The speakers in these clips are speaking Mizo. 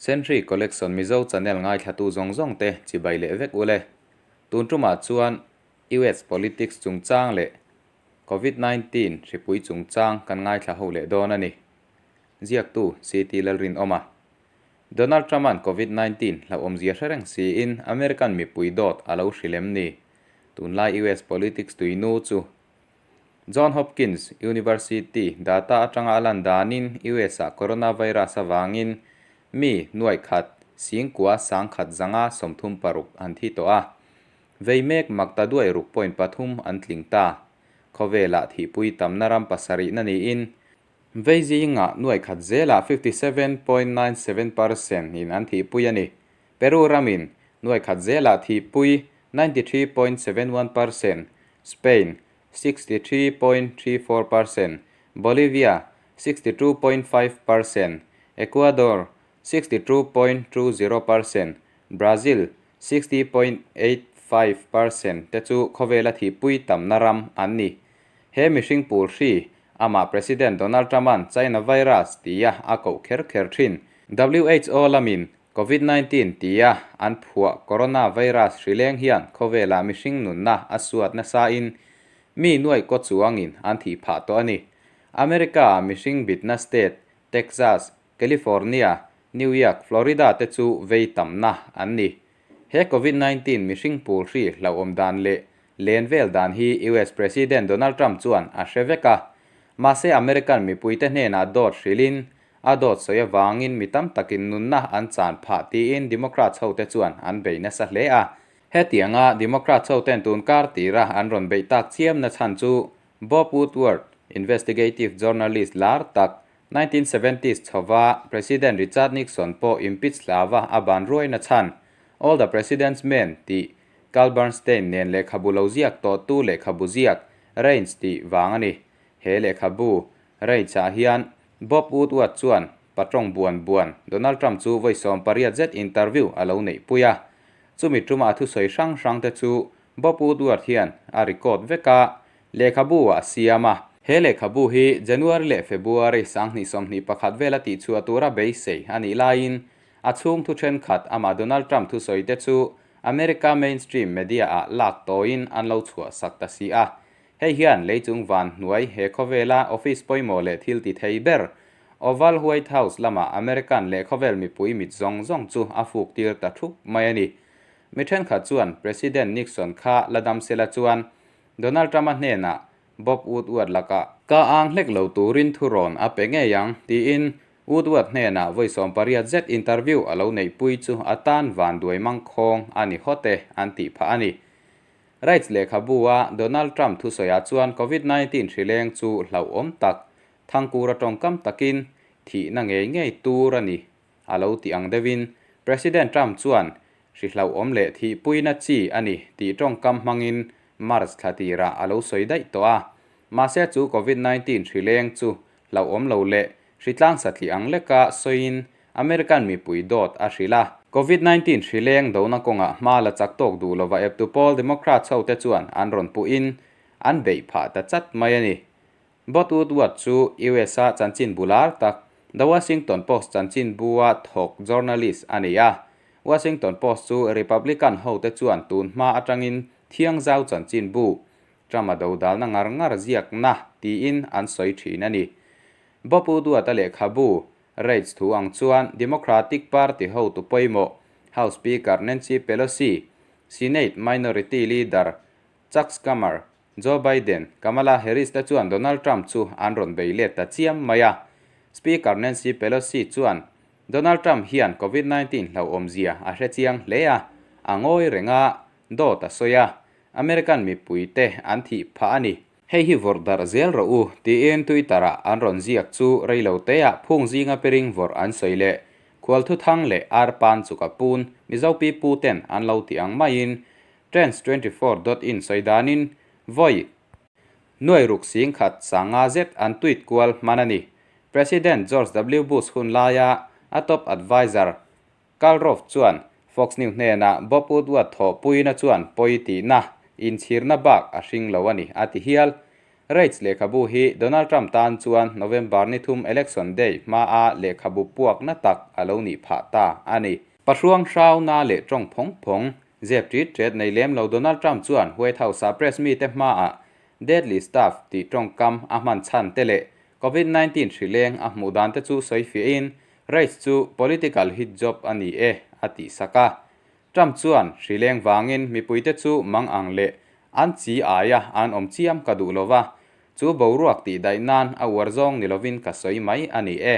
Senhri Collection Mizo channel ngaithlatu zawng zawng te chibai leh vek ule. Tun tumah chuan US politics chungchang leh Covid 19 hripui chungchang kan ngaithla ho leh dawn a ni. Ziaktu CT Lalrinawma. Donald Trump-a'n Covid 19 hlauhawmzia hre reng siin American mipui dawt a lo hrilh em ni? Tunlai US politics tuinu chu John Hopkins University data atanga a lan danin US-ah coronavirus avangin mi nuaih khat singkua sangkhat zanga 36 an thi tawh a. Vei mek makta duai ruk point pathum an tling ta. Khawvelah thihpui tamna ram pasarihna niin vei zingah nuaih khat zelah 57.97 percent in an thihpui a ni. Peru ramin nuaih khat zelah thihpui 93.71%, Spain 63.34%, Bolivia 62.5%, Ecuador 62.20%, Brazil 60.85% te chu khawvela thihpui tamna ram an ni. He mihring pawl hri amah President Donald Trump-a'n China virus tia a koh kher kher thin. WHO lamin Covid 19 tia an phuah coronavirus hrileng hian khawvelah mihring nunna a suat nasain mi nuaih kaw chuangin an thih phah tawh a ni. America-a mihring bitna state Texas, California, New York, Florida te chu vei tamna an ni. He Covid 19 mihring pawl hri hlauhawm dan leh len vel dan hi US President Donald Trump chuan a hre vek a. Mahse American mipuite hnenah dawt hrilhin a dawt sawi avangin mi tam takin nunna an chan phah tiin Democrats hote chuan an bei nasa hle a. Hetianga Democrats hoten tun kar tira an rawn beih tak chiamna chhan chu Bob Woodward, investigative journalist lar tak, 1970s chhova President Richard Nixon pawh impeach hlava a ban ruaina chhan All the President's Men tih Carl Bernstein nen lehkhabu lo ziak tawhtu lehkhabu ziak Range tih vang a ni. He lehkhabu Range-ah hian Bob Woodward chuan patawng buan buan Donald Trump chu vawi 18 zet interview a lo neih pui a. Chumi tuma a thusawi hrang hrang te chu Bob Woodward hian a record vek a, lehkhabu ah a siam a. He lehkhabu hi January leh February 2021 vela tihchhuah tura beisei a nih laiin a chhung thu thenkhat amah Donald Trump thusawi te chu America mainstream media ah lak tawiin an lo chhuah sak ta si a. Hei hian leichung van hnuai he khawvela office pawimawh leh thil ti thei ber Oval White House lama American leh khawvel mipui mit zawng zawng chu a fuk tir ta thup mai a ni. Mi thenkhat chuan President Nixon kha la dam sela chuan Donald Trump-a hnenah Bob Woodward lakah ka ang hlek lo turin thurawn a pe ngei ang tiin Woodward hnenah vawi 18 zet interview a lo neihpui chu a tan van duai mang khawng a ni hawt e an tih phah a ni. Rights lehkhabu a Donald Trump thusawiah chuan Covid 19 hrileng chu hlauhawm tak thangkur a tawngkam takin thihna ngei ngei tur a ni a lo ti ang deuhin President Trump chuan hri hlauhawm leh thihpuina chi a ni tih tawngkam hmangin March thla tirah a lo sawi daih tawh a. Mahse chu Covid 19 hrileng chu hlauhawm lo leh hritlang satli ang leka sawiin American mipui dawt a hrilh a. Covid 19 hrileng dona kawngah hma la chak tawk duh lova eptu pawl Democrats hote chuan an rawn puhin an beih phah ta chat mai a ni. Bob Woodward chu US-a chanchin bular tak The Washington Post chanchinbua thawk journalist a ni a. Washington Post chu Republican hote chuan tun hma atangin thiang zau chanchinbu Trump-a dodalna ngar ngar ziakna tiin an sawi thin a ni. Bob Woodward-a lehkhabu Raids thu ang chuan Democratic Party hotu pawimawh House Speaker Nancy Pelosi, Senate Minority Leader Chuck Schumer, Joe Biden, Kamala Harris te chuan Donald Trump chu an rawn bei let ta chiam mai a. Speaker Nancy Pelosi chuan Donald Trump hian Covid 19 hlauhawmzia a hre chiang hle a, a ngawi reng a, dawt a sawi a. American mipuite an thih phah a ni. Hei hi vawrh darh zel rawh u tiin Twitter-ah an rawn ziak chu reilo teah phung zinga piring vawrh an sawi leh. Khual thuthang leh arpan chu ka pun Mizo pipu ten an lo ti ang maiin Trends 24 dot in sawi danin vawi nuai ruk sing khat sanga zet an tweet kual hman a ni. President George W Bush hun laia a top adviser Karl Rove chuan Fox News hnenah Bob Woodward thawhpuina chuan pawi tihna inchhirna bak a hring lo a ni a ti hial. Rates lehkhabu hi Donald Trump tan chuan November ni thum Election Day hmaa lehkhabu puakna tak a lo nih phah ta a ni. Pahruang hrauna leh tawng phawng phawng, zep ṭit ṭet nei lem lo Donald Trump chuan White House-a press mite hmaah Deadly Stuff tih tawngkam a hman chhan te leh Covid 19 hrileng a hmuh dan te chu sawi fiahin Rates chu political hit job a ni e a tih sak a. Trump chuan hrileng vangin mipuite chu mang ang leh an chi aia an awm chiam ka duh lo va, chu boruak tih daih nan a uar zawng ni lovin ka sawi mai a ni e.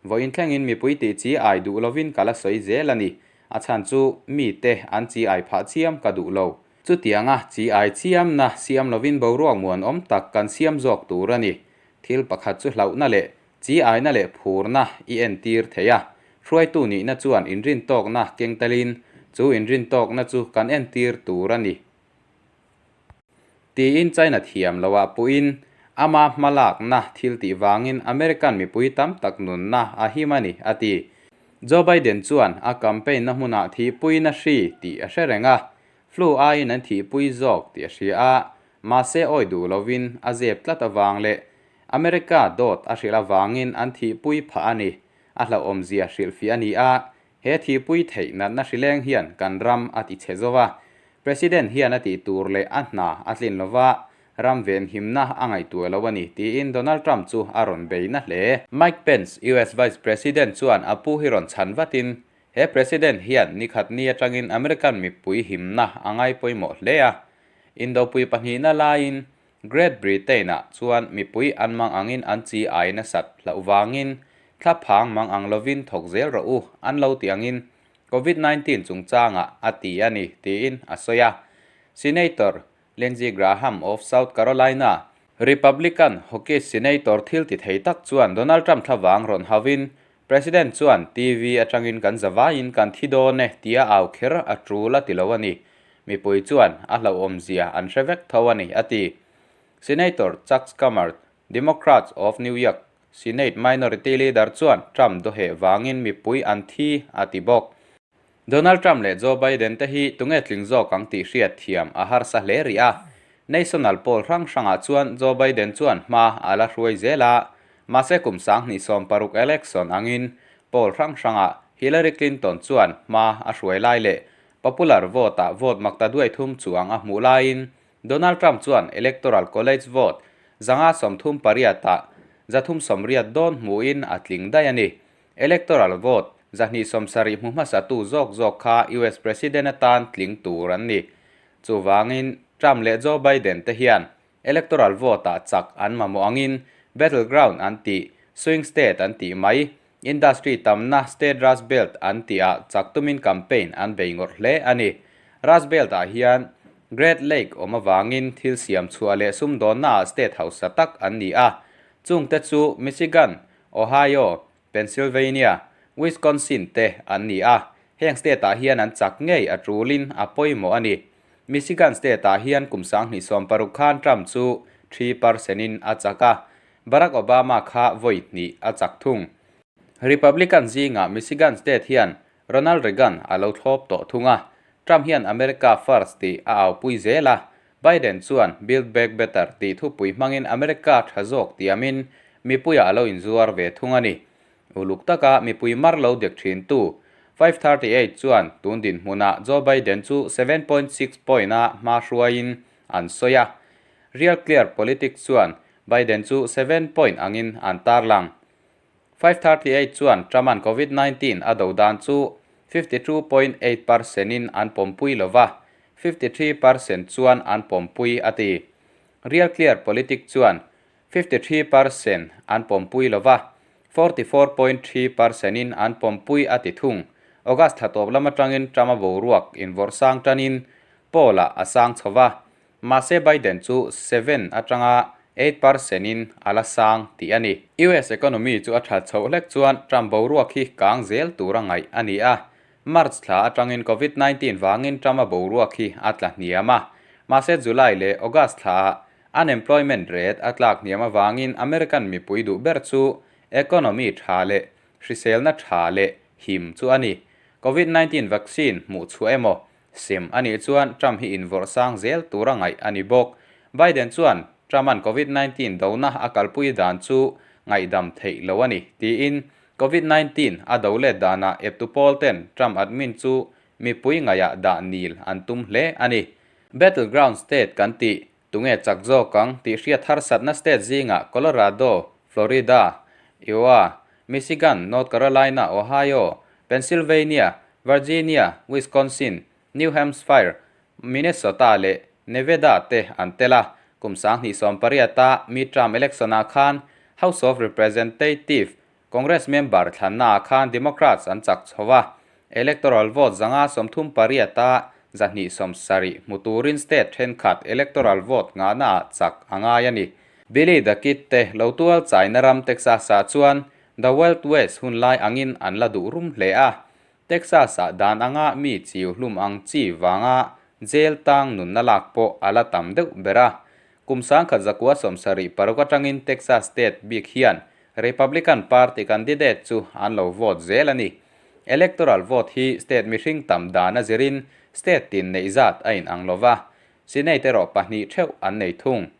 Vawiin thlengin mipui tih chi ai duh lovin ka la sawi zel a ni. A chhan chu mite an chi ai phah chiam ka duh lo. Chutianga chi ai chiamna siam lovin boruak muanawm tak kan siam zawk tur a ni. Thil pakhat chu hlauhna leh Chi aina leh phurna i entir thei a, hruaitu nihna chuan inrintawkna keng telin chu inrintawkna chu kan entir tur a ni. Tiin China thiam loah puhin ama hmalakna thil tih vangin American mipui tam tak nunna a him a ni, a ti. Joe Biden chuan a campaign-na hmunah thihpuina hri tih a hre reng a, flu aiin an thihpui zawk tih a hria a, mahse awi duh lovin a zep tlat avang leh America dawt a hrilh avangin an thihpui phah a ni. A hlauhawmzia hrilhfiah a ni a, he thihpui theih natna hrileng hian kan ram a ti chhe zo a. President hian a tih tur leh a hna a tlin lo va, ram venhimna a ngaihtuah lo a ni, tiin Donald Trump chu a rawn bei na hle. Mike Pence, US Vice President chuan a pu hi rawn chhan vatin, he President hian nikhat ni atangin American mipui himna a ngai pawimawh hle a. Indopui pahnihna laiin Great Britain-ah chuan mipui an mang angin an chi ai nasat hlauh vangin thla phang mang ang lovin thawk zel rawh u an lo ti angin Covid 19 chungchangah a ti a ni tiin a sawi a. Senator Lindsey Graham of South Carolina, Republican hawkish senator thil ti thei tak chuan Donald Trump thla vang rawn hauhin President chuan TV atangin kan zavaiin kan thi dawn e tia au kher a tul a ti lo a ni. Mipui chuan a hlauhawmzia an hre vek tho a ni, a ti. Senator Chuck Schumer, Democrats of New York Senate Minority Leader chuan Trump dawheh vangin mipui an thi a ti bawk. Donald Trump leh Joe Biden te hi tunge tling zawk ang tih hriat thiam a harsa hle rih a. National poll hrang hrangah chuan Joe Biden chuan hma a la hruai zel a, mahse kum 2016 election angin poll hrang hrangah Hillary Clinton chuan hma a hruai lai leh popular vote-ah vote makta duai thum chuang a hmuh laiin Donald Trump chuan Electoral College vote 538-ah 380 dawn hmuhin a tling daih a ni. Electoral vote 270 hmu hmasatu zawk zawk kha US President atan tling tur an ni. Chuvangin, Trump leh Joe Biden te hian electoral vote-ah chak an mamawh angin battleground an tih, swing state an tih mai, industry tamna state Rust Belt an tihah chak tumin campaign an bei ngawrh hle a ni. Rust Belt-ah hian Great Lake awm avangin thil siam chhuah leh sumdawnnaah state hausa tak an ni a, chungte chu Michigan, Ohio, Pennsylvania, Wisconsin te an ni a, heng state-ah hian an chak ngei a tulin a pawimawh a ni. Michigan state-ah hian kum 2016 khan Trump chu 3 percent in a chak a, Barack Obama kha vawi hnih a chak thung. Republican zingah Michigan state hian Ronald Reagan a lo thlawp tawh thung a, Trump hian America First tih a aupui zel a, Biden chuan Build Back Better tih thupui hmangin America tha zawk tiamin mipuiah a lo inzuar ve thung a ni. Uluk taka mipui mar lo dek thintu 538 chuan tun dinhmunah Joe Biden chu 7.6 point-a hma hruaiin an sawi a. Real Clear Politics chuan Biden chu 7 point angin an tarlang. 538 chuan Trump-a'n Covid 19 a do dan chu 52.8 percent in an pawmpui lo va, 53 percent chuan an pawmpui a ti. Real Clear Politic chuan 53 percent an pawmpui lo va, 44.3 percent in an pawmpui a ti thung. August thla tawp lam atangin Trump-a boruak invawrh sang tanin poll-ah a sang chho va, Mahse Biden chu 7 atanga 8 percent in a la sang tih a ni. US economy chu a that chhoh hlek chuan Trump boruak hi kang zel tur a ngaih a ni a. March thla atangin Covid 19 vangin Trump-a boruak hi a tla hniam a. Mahse July leh August thlaah unemployment rate a tlak hniam avangin American mipui duh ber chu economy tha leh hriselna tha leh him chu a ni. Covid 19 vaccine hmuh chhuah emaw Sem a nih chuan Trump hi invawrh sang zel tur a ngaih a ni bawk. Biden chuan Trump-a'n Covid 19 dona a kalpui dan chu ngaihdam theih lo a ni, tiin Covid 19 a do let danah eptu pawl ten Trump admin chu mipui ngaihah dah nil an tum hle a ni. Battleground state kan tih, tunge chak zawk ang tih hriat harsatna state zingah Colorado, Florida, Iowa, Michigan, North Carolina, Ohio, Pennsylvania, Virginia, Wisconsin, New Hampshire, Minnesota leh Nevada te an tel a. Kum 2018-a midterm election-ah khan House of Representative Congress member thlannaah khan Democrats an chak chho a, electoral vote 538-a 270 hmu turin state thenkhat electoral vote ngahnaah chak a ngai a ni. Billy the Kid te lo tual China ram Texas-ah chuan The Wild West hunlai angin an la duh rum hle a, Texas-ah dan anga mi chiu hlum ang chi vanga jail tang nunna lak pawh a la tam deuh ber a. Kum 1976 atangin Texas state bik hian Republican Party candidate chu an lo vote zel a ni. Electoral vote hi state mihring tam dan a zirin state tin neih zat a inang lo va, Senate erawh pahnih theuh an nei thung.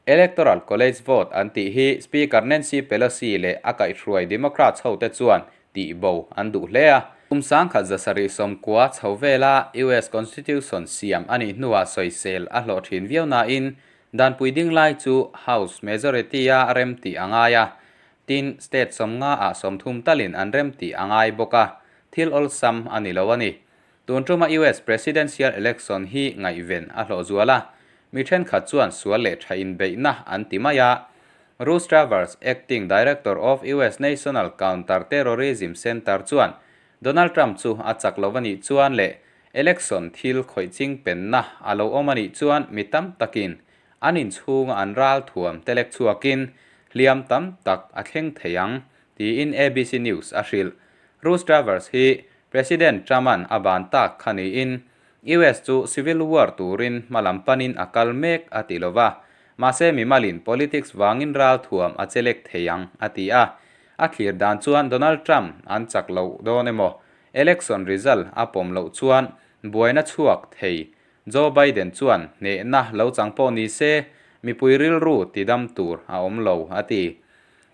Electoral College vote an tih hi Speaker Nancy Pelosi leh a kaihhruai Democrats hote chuan tih bo an duh hle a. Kum 1990 chho vela US Constitution siam a nih hnuah sawisel a hlawh thin viau nain danpui ding lai chu House majority-a rem tih a ngai a, tin state 50 ah 30 talin an rem tih a ngai bawk a, thil awlsam a ni lo a ni. Tun tuma US Presidential Election hi ngaihven a hlawh zual a, mi thenkhat chuan sual leh tha inbeihna an ti mai a. Russ Travers, Acting Director of US National Counter-Terrorism Center chuan Donald Trump chu a chak lo a nih chuan leh election thil khawih ching penna a lo awm a nih chuan mi tam takin an inchhunga an ral thuam te lek chhuakin hliam tam tak a thleng thei ang, tiin ABC News a hrilh. Russ Travers hi President Trump-a'n a ban tak kha niin, US chu civil war turin hma lam panin a kal mek a ti lo va, mahse mimalin politics vangin ral thuam a chelek thei ang a ti a. A thlir dan chuan Donald Trump an chak loh dawn emaw, election result a pawm loh chuan buaina chhuak thei Joe Biden chuan hnehna lo chang pawh ni se mipui rilru tidam tur a awm lo a ti.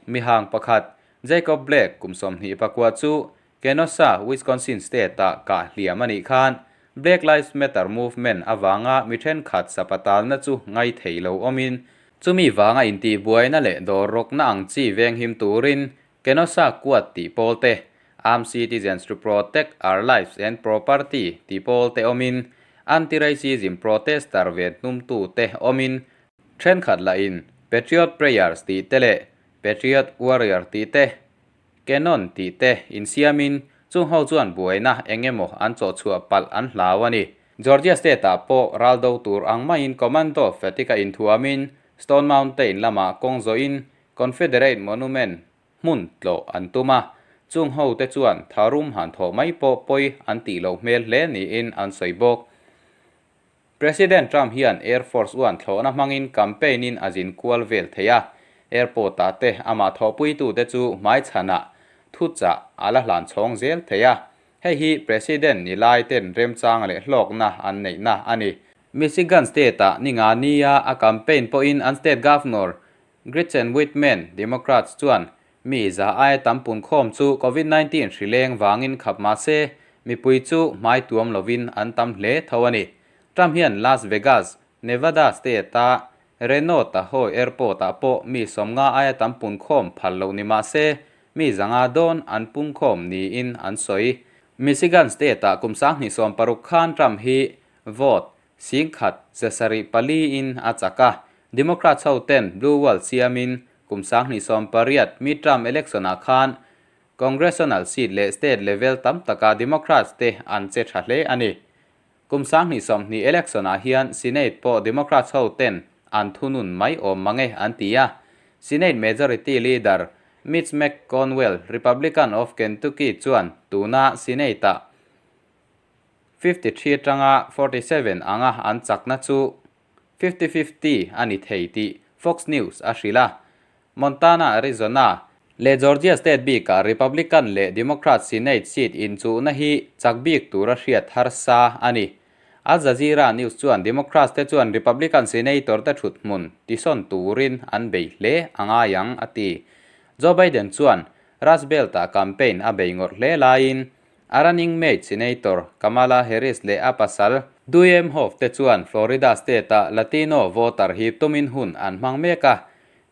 Mihang pakhat Jacob Blake kum 24 chu Kenosha, Wisconsin state-ah kah hliam a nih khan Black Lives Matter movement avanga mi thenkhat sapatalna chu ngai thei lo awmin, chumi vanga intihbuaina leh dawr rawkna ang chi venghim turin Kenosha Quad tih pawl te, Armed Citizens to Protect Our Lives and Property tih pawl te awmin, anti-racism protester ve hnumtu te awmin, thenkhat lahin Patriot Prayers tih te leh Patriot Warrior tih te Canon tih te insiamin chung ho chuan buaina eng emaw an chawh chhuah palh an hlau a ni. Georgia State-ah pawh ral do tur ang maiin Commando Fatick-a inthuamin Stone Mountain lamah kawng zawhin Confederate Monument hmun tlawh an tum a, chung ho te chuan tharum han thawh mai pawh pawi an tih loh hmel hle niin an sawi bawk. President Trump hian Air Force One thlawhna hmangin campaign-in a zin kual vel thei a, airport-ah te amah thawhpuitute chu hmaichhanah thuchah a la hlan chhawng zel thei a, hei hi President ni lai ten remchang leh hlawkna an neihna a ni. Michigan State-ah ninga nia a campaign pawhin an state governor Gretchen Whitman, Democrats, chuan mi za aia tam punkhawm chu Covid 19 hri leng vangin khap mah se, mipui chu hmai tuam lovin an tam hle tho a ni. Trump hian Las Vegas, Nevada state-a Reno Tahoe Airport-ah pawh mi 50 aia tam punkhawm phal loh ni mah se, mi 500 dawn an pungkhawm niin an sawi. Michigan state-ah kum 2016 khan Trump hi vote 10,104 in a chak a, Democrats ho ten Blue Wall siamin kum 2018 midterm election-ah khan Congressional seat leh state level tam taka Democrats te an che tha hle a ni. Kum 2020 election-ah hian Senate pawh Democrats ho ten an thunun mai awm mang e an ti a, Senate Majority Leader Mitch McConnell, Republican of Kentucky chuan tuna Senate-ah 53 atanga 47 anga an chakna chu 50-50 a ni thei tih Fox News a hrilh a. Montana, Arizona leh Georgia state bikah Republican leh Democrat Senate seat inchuhna hi chak bik tura hriat harsa a ni. Al Jazeera News chuan Democrats te chuan Republican Senator te thuthmun tisawn turin an bei hle a ngai ang a ti. Joe Biden chuan Rust Belt-ah campaign a bei ngawrh hle laiin a running mate Senator Kamala Harris leh a pasal Doug Emhoff te chuan Florida state-a Latino voter hip tumin hun an hmang mek a,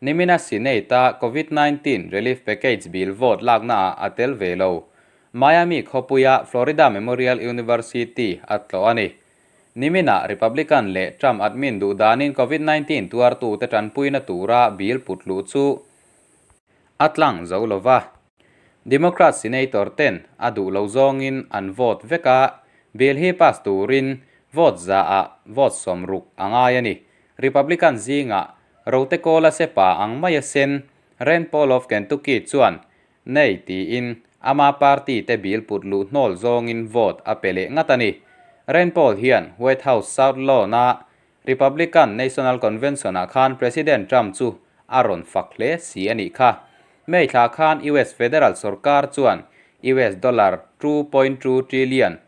nimina Senate-a Covid 19 relief package bill vote laknaah a tel ve lo. Miami khawpuia Florida Memorial University a tlawh a ni. Niminah Republican leh Trump admin duh danin Covid 19 tuartute tanpuina tura bill put luh chu a tlang zo lo va. Democrat Senator ten a duh lo zawngin an vote vek a, bill hi pass turin vote zaah vote 60 a ngai a ni. Republican zingah rote kawla sepa ang maia sen Rand Paul of Kentucky chuan Nei tiin ama party te bill put luh hnawl zawngin vote a pe leh ngat a ni. Rand Paul hian White House South Lawn-a Republican National Convention-ah khan President Trump chu a rawn fak hle si a nih kha. May thla khan US federal sorkar chuan US dollar 2.2 trillion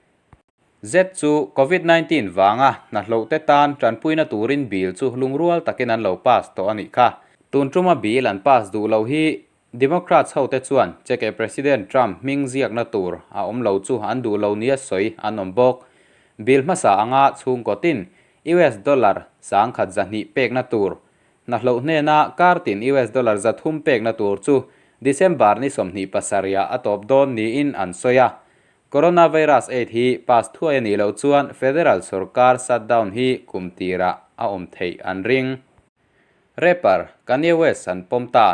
Zet chu Covid 19 vanga hnahlawh te tan tanpuina turin bill chu lungrual takin an lo pass tawh a nih kha. Tun tuma bill an pass duh lo hi Democrats hote chuan cheke President Trump hming ziakna tur a awm lo chu an duh lo nia sawi an awm bawk. Bill hmasa anga chhungkaw tin US dollar 1200 pekna tur hnahlawh hnena kar tin US dollar 300 pekna tur chu December ni 27 ah a tawp dawn niin an sawi a. Coronavirus aid hi pass thuai a nih loh chuan federal sorkar shutdown hi kum tirah a awm theih an ring. Rapper Kanye West an pawm ta.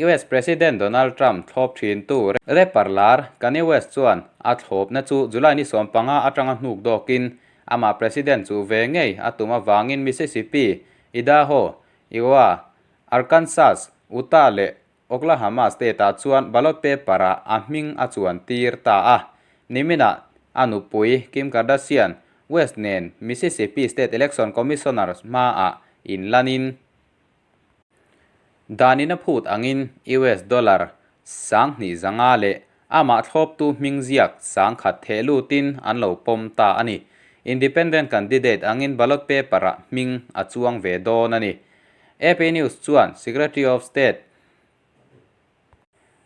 US President Donald Trump thlawp thintu rapper lar Kanye West chuan a thlawpna chu July ni 15 atanga hnuk dawkin amah president chu ve ngei a tum avangin Mississippi, Idaho, Iowa, Arkansas, Utah leh Oklahoma state-ah chuan ballot paper-ah a hming a chuan tir ta a. Niminah a nupui Kim Kardashian West nen Mississippi State Election Commissioner hmaah inlanin danin a phut angin US dollar 2500 leh amah thlawptu hming ziak 10,000 theh lutin an lo pawm ta a ni. Independent candidate angin ballot paper-ah hming a chuang ve dawn a ni. AP News chuan Secretary of State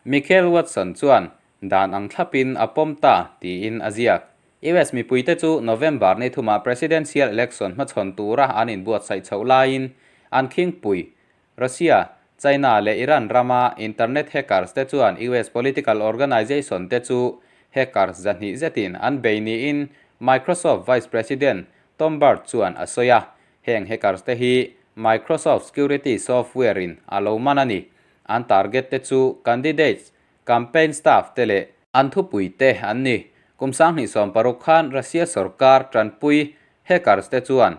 Michael Watson chuan dan ang thlapin a pawm ta tiin a ziak. US mipuite chu November ni thumah presidential election hmachhawn tura an inbuatsaih chhoh laiin an khingpui Russia, China leh Iran rama internet hackers te chuan US political organization te chu hackers 200 zetin an bei niin Microsoft Vice President Tom Burt chuan a sawi a. Heng hackers te hi Microsoft security software in a lo man a ni. An target te chu candidates, campaign staff te leh an thupui te an ni. Kum 2016 khan Russia sorkar tanpui hackers te chuan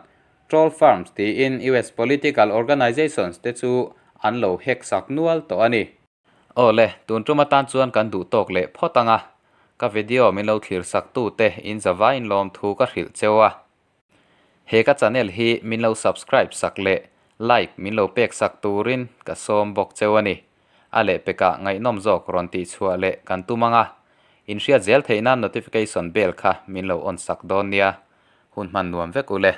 troll farms tiin US political organizations te chu an lo hack sak nual tawh a ni. Awle, tun tum atan chuan kan duh tawk leh phawt ang a. Ka video min lo thlir sak tu te in zavai in lawm thu ka hrilh cheu a. He ka channel hi min lo subscribe sak leh like min lo pek sak turin ka sawm bawk cheu a ni. A lehpekah ngaihnawm zawk rawn tihchhuah leh kan tum ang a. Inhriat zel theih nan notification bell kha min lo on sak dawn nia. Hun hman nuam vek u le.